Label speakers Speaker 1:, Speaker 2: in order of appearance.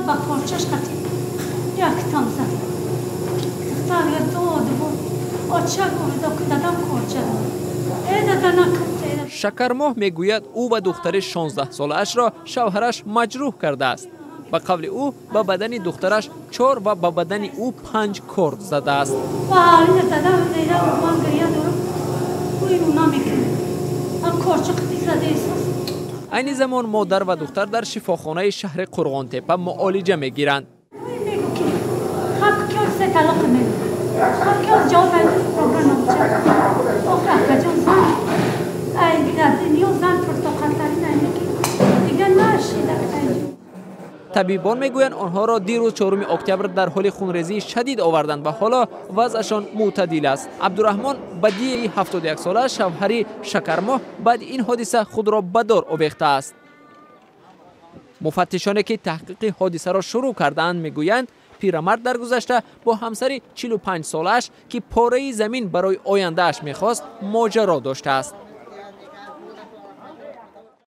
Speaker 1: Ба корчаш қати яктам зад. Духтар дод буд. Оча гуфт, дадам корча. Э, дада, накун.
Speaker 2: Шакармоҳ мегӯяд, ӯ ва духтари 16-солаашро шавҳараш маҷрӯҳ кардааст. Ба қавли ӯ, ба бадани духтараш чор ва ба бадани ӯ панҷ корд задааст.
Speaker 1: Дадам, ман гиря дорам, ӯ намекунад, корча қати задаест.
Speaker 2: Айни замон модар ва духтар дар шифохонаи шаҳри Қурғонтеппа муолиҷа мегиранд.
Speaker 1: Мегӯ ки ҳақ ки се талоқ мегӯ, ҳақ ки ҷавоб охир. Акаҷон, зан ай дар дунё зан пуртоқаттарин ай ки дига нашида.
Speaker 2: Табибон мегӯянд, онҳоро дирӯз, 4 октябр, дар ҳоли хунрезии шадид оварданд ва ҳоло вазъашон мӯътадил аст. Абдураҳмон Бадиеи 71-сола, шавҳари Шакармоҳ, баъди ин ҳодиса худро ба дор овехтааст. Муфаттишоне, ки таҳқиқи ҳодисаро шурӯъ кардаанд, мегӯянд, пирамард дар гузашта бо ҳамсари 45-солааш, ки пораи замин барои ояндааш мехост, моҷаро доштааст.